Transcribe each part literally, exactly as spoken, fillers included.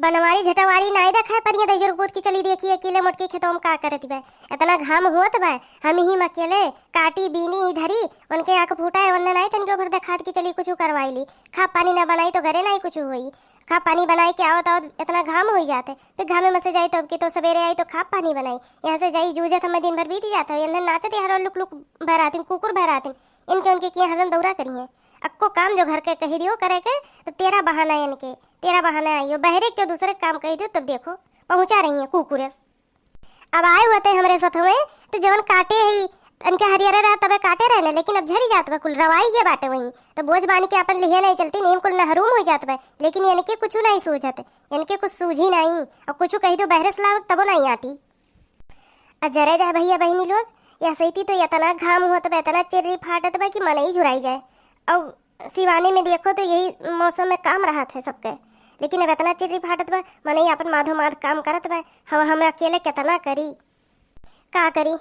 बनवारी झटवारी नाई देखाए, पनिया दहिजर कूद के चली देखी अकेले मोटकी खेतवा में का करत बा। इतना घाम होत बा, हम ही में अकेले काटी बीनी धरी, उनके आँख फूटा है, उनने नाई तनिको भर देखात कि चली कुछ करवाई ली। खा पानी ना बनाई तो घरे नाई कुछ होई। खा पानी बनाई के आवत आवत इतना घाम होई जाते, फिर घामे में से जाई तो अब की तो सवेरे आई तो खा पानी बनाई, यहाँ से जाई जूझत हमें दिन भर बीत जाता हो। इन्हें नाचत यार लुक लुक भरातिन, कुकुर भरातिन, इनके उनके किया हरदम दौरा करिए। अक्को काम जो घर के कही दियो करे के, तो तेरा बहाना है इनके, तेरा बहाना आइयो। बहरे क्यों दूसरे काम कही दियो, तब देखो, पहुँचा रही है कुकुरस। अब आए हुए थे हमरे साथ में, तो जवन काटे ही, इनके हरियरे रहा तबे काटे रहने, लेकिन अब झरी जात बा, कुल रवाई गे बाटे वहीं। तो बोझ बानी के अपन लिहे नहीं चलती, नीम कुल नहरूम हो जात बा, लेकिन इनके कुछ नहीं सूझत, इनके कुछ सूझी नहीं। और कुछ कही दो बहरे से लावक तबो नहीं आटी। आ जरे जाए भैया बहिनी लोग, या सैती तो इतना घाम होत बा, इतना चिर्री फाटत बा कि मन ही झुराई जाए। और सिवाने में देखो तो यही मौसम में काम रहत है सबके, लेकिन अब इतना चिर्री फाटत बा, मन ही अपन माधो माध काम करत बा। हम, हम अकेले कितना करी, का करी,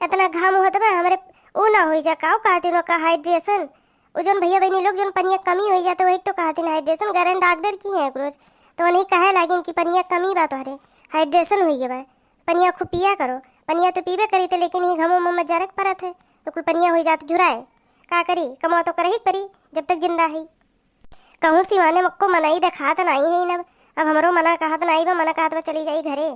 इतना घाम होत बा हमरे, ऊ ना होई जा, काऊ कहती उनका हाइड्रेशन। उ जौन भैया बहिनी लोग जौन पनिया कमी होई जाते वही तो कहती ना हाइड्रेशन, गरन डॉक्टर की है एक रोज, तो उन्हीं कहे लागिन कि पनिया कमी बा तोहरे, हाइड्रेशन होई गए बा, पनिया खूब पिया करो। पनिया तो पीबे करी थे, लेकिन ये घमो में जरक परत है, तो कुल पनिया होई जात झुराए। का करी, कमाओ तो करही परी जब तक जिंदा है। कहूँ सिवाने मक्को मनई देखात नाई है न, अब हमरो मना कहत नाई बा, मना कहत बा चली जाई घरे।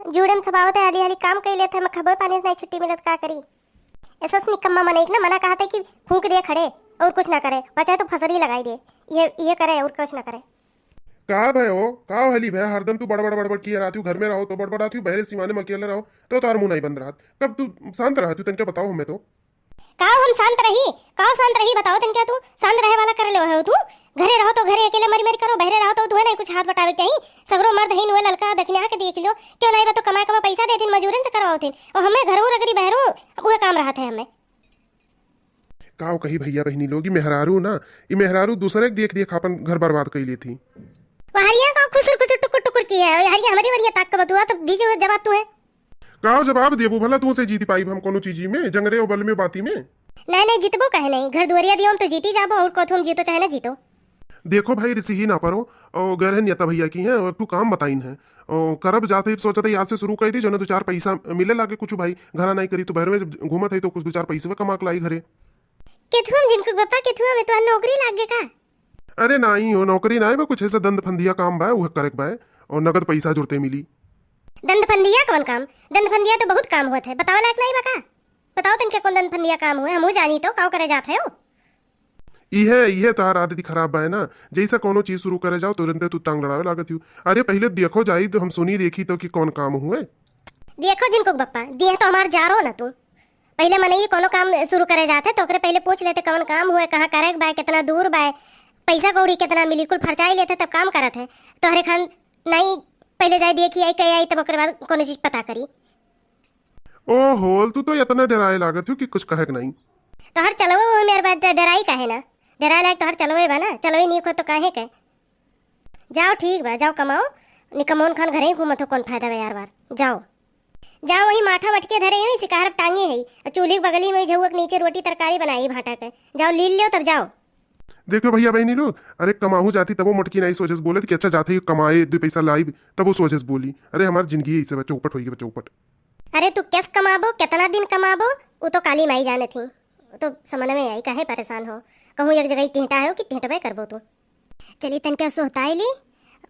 जूड़े में सबावत है, हाली हाली काम कई लेत है, मैं खबो पानी से नाई छुट्टी मिलत, का करी। ऐसा निकम्मा मनई ना मना कहत है कि फूंक दे खड़े और कुछ ना करे, बचाए तो फसरी लगाई दे, ये, ये करे और कुछ ना करे। का भय हो, का हली भय, हरदम तू बड़बड़ बड़बड़ किए रहती हूँ, घर में रहो तो बड़बड़ाती हूँ, बहरे सिवाने में अकेले रहो तो तार मुंह नहीं बंद रहत। कब तू शांत रहती हूँ, तनके बताओ हमें तो। का हम शांत रही, का शांत रही, बताओ तनके तू, शांत रहे वाला कर ले हो तू। घरे रहो तो घरे अकेले मरी मरी करो, बहरे रहो तो तू है नहीं कुछ हाथ बटावे के चाही। सगरो मर्द ही नुए ललका दखिना के देख लो, क्यों नहीं बा तो कमाए कमा पैसा देथिन, मजूरन से करवाओ थिन, और हमें घरो रगरी बहरो उहे काम रहत है हमें। काव कही भैया बहिनी लोग, ई मेहरारू ना, ई मेहरारू दूसरे के देख देख आपन घर बर्बाद कई लेथी। वहरिया का खुसुर खुसुर टुकुर टुकुर की है, वहरिया हमरी वरिया ताक के बतुआ, तो दीजिए जवाब तू है। काव जवाब देबू भला, तू से जीती पाई हम कोनो चीजी में, जंगरे और बल में बाती में? नहीं, नहीं, जीतबो कहे नहीं, घर दुआरिया दियो हम तो जीती जाबो, और कथू हम जीतो चाहे ना जीतो। देखो भाई, रिसी ही ना परो, और गए हैं नेता भैया की हैं, और तू काम बताइन है, और करब जाते ही सोचते ही आज से शुरू कर दी, जो ना दो चार पैसा मिले लागे कुछ भाई, घरा नहीं करी तो बहर में जब घूमत है तो कुछ दो चार पैसे कमा के लाई घरे। केथुआ में जिनको बप्पा, केथुआ में तोहार नौकरी लाग गे का? अरे नाई हो, नौकरी नाई बा, कुछ ऐसा दंद फंदिया काम बा, वह करे के बा, और नगद पैसा जुड़ते मिली। दंद फंदिया कौन काम? दंद फंदिया तो बहुत काम होत है, बतावे लायक नहीं बा का? बताओ तनके कौन दंद फंदिया काम हुए, हमहू जानी तो काव करे जात है हो। इहे, इहे तोहार आदत खराब बा ना, जैसा कोनो चीज शुरू करे जाओ तुरंते तू टांग लड़ावे लागत हूँ। अरे पहले देखो जाई तो हम सुनी देखी तो कि कौन काम हुए। देखो जिनको बप्पा, दिए तो हमार जारो ना तू। पहले मनई कोनो काम शुरू करे जाते तो ओकरे पहले पूछ लेते कौन काम हुए, कहाँ करे के बा, कितना दूर बा, पैसा कौड़ी कितना मिली, कुल फरचाई लेते तब काम करत है। तोहरे खान नहीं, पहले जाए देखी आई, कह आई, तब ओकरे बाद कोनो चीज पता करी। ओ होल, तू तो इतना डराए लागत हो कि कुछ कहे के नहीं। तोहर चलवे वो मेरे बाद डराई काहे ना? डराए लायक तोहर चलवे बा ना, चलवे नीक हो तो काहे के? जाओ ठीक बा, जाओ कमाओ, निकमोन खान घरे ही घूमत हो, कौन फायदा बा यार बार, जाओ। जाओ वही माठा मटके धरे ही, सिकारब टांगे है, और चूल्ही के बगली में झउआ के नीचे रोटी तरकारी बनाई भाटा के, जाओ लील लियो तब जाओ। देखो भैया बहनी लोग, अरे कमाहू जाती तबो मोटकी नहीं सोचस बोले कि अच्छा जाते ही कमाए दो पैसा लाई, तबो सोचस बोली, अरे हमार जिंदगी ऐसे बा, चौपट होई बा, चौपट। अरे तू कैस कमाबो, कितना दिन कमाबो, वो तो काली माई जाने थी, वो तो समझ में आई, काहे परेशान हो, कहूँ एक जगह ही टेंटा है कि टेंटबे करबो तू। चली तनके सोहताई ली,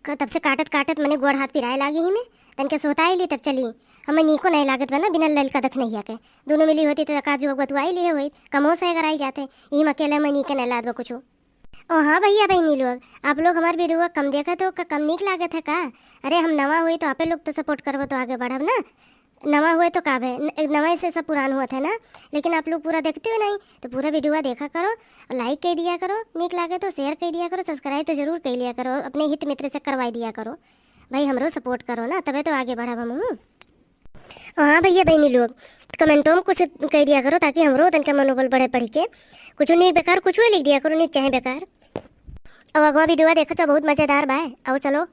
क-, तब से काटत काटत मने गोड़ हाथ पिराए लागी ही में, तनके सोहताई ली तब चली। हमें नीको नहीं लागत बा ना, बिना ललका दखनहिया के। दोनों मिली होती तो का जुग बतुआई लिए होई, कमो से अगर आई जाते, यही में अकेले में नीके नहीं लागत बा कुछ। ओ हाँ भैया बहनी लोग, आप लोग हमार वीडियो कम देखत हो का, कम नीक लागत है का? अरे हम नवा हुई तो आपे लोग तो सपोर्ट करबो तो आगे बढ़ब ना। नवा हुए तो का भे, न-, नवा से सब पुरान हुआ था ना, लेकिन आप लोग पूरा देखते हो नहीं, तो पूरा वीडियो देखा करो, लाइक कर दिया करो, नीक लागे तो शेयर कर दिया करो, सब्सक्राइब तो जरूर कर लिया करो, अपने हित मित्र से करवाई दिया करो भाई, हमरो सपोर्ट करो ना, तबे तो आगे बढ़ब हम। हाँ भैया बहनी लोग, कमेंटों में कुछ कह दिया करो ताकि हमरो तनका मनोबल बढ़े पढ़ के। कुछ नीक बेकार कुछ लिख दिया करो, नीक चाहे बेकार। अब अगवा वीडियो देखो तो बहुत मजेदार बा। आओ चलो